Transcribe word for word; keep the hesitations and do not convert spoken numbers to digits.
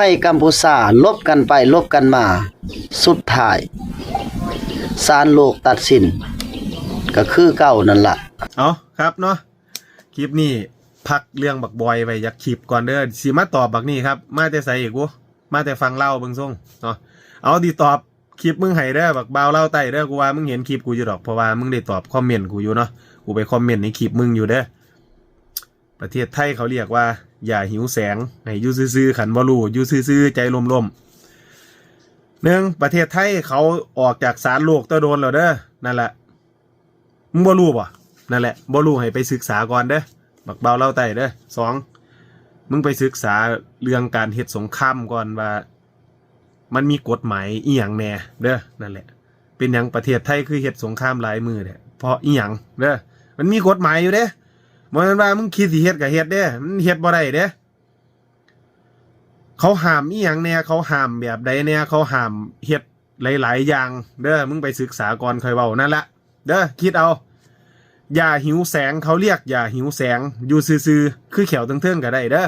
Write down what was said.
ไทยกัมพูชาลบกันไปลบกันมา สุดท้ายศาลโลกตัดสิน ก็คือเก่านั่นละ เอาครับเนาะ คลิปนี้พักเรื่องบักบอยไว้อยากคลิปก่อนเด้อสิมาตอบบักนี่ครับ มาแต่ไสอีกวะมาแต่ฟังเล่าเบิ่งส่งเนาะ เอาดีตอบคลิปมึงให้เด้อบักบ่าวเล่าใต้เด้อ กูว่ามึงเห็นคลิปกูอยู่ดอก เพราะว่ามึงได้ตอบคอมเมนต์กูอยู่เนาะ กูไปคอมเมนต์ในคลิปมึงอยู่เด้อ ประเทศไทยเขาเรียกว่า อย่าหิวแสง ให้อยู่ซื่อๆ ขันบ่รู้อยู่ซื่อๆ ใจลมๆ หนึ่ง ประเทศไทยเขาออกจากศาลโลกตะโดนแล้วเด้อ นั่นแหละ มึงบ่รู้บ่นั่นแหละบ่รู้ให้ไปศึกษาก่อนเด้อ บักบ่าวเล่าใต้เด้อ สอง มึงไปศึกษาเรื่องการเฮ็ดสงครามก่อนว่า มันมีกฎหมายอีหยังแหน่เด้อ นั่นแหละ เป็นหยังประเทศไทยคือเฮ็ดสงครามหลายมื้อเนี่ย เพราะอีหยังเด้อ มันมีกฎหมายอยู่เด้ บ่แม่นว่ามึงคิดสิเฮ็ดก็เฮ็ดเด้ มันเฮ็ดบ่ได้เด้ เขาห้ามอีหยังแหน่ เขาห้ามแบบใดแหน่ เขาห้ามเฮ็ดหลายๆ อย่างเด้อ มึงไปศึกษาก่อนค่อยเว้านั่นละ เด้อ คิดเอา อย่าหิวแสง เขาเรียกอย่าหิวแสง อยู่ซื่อๆ คือแขวเทิงๆ ก็ได้เด้อ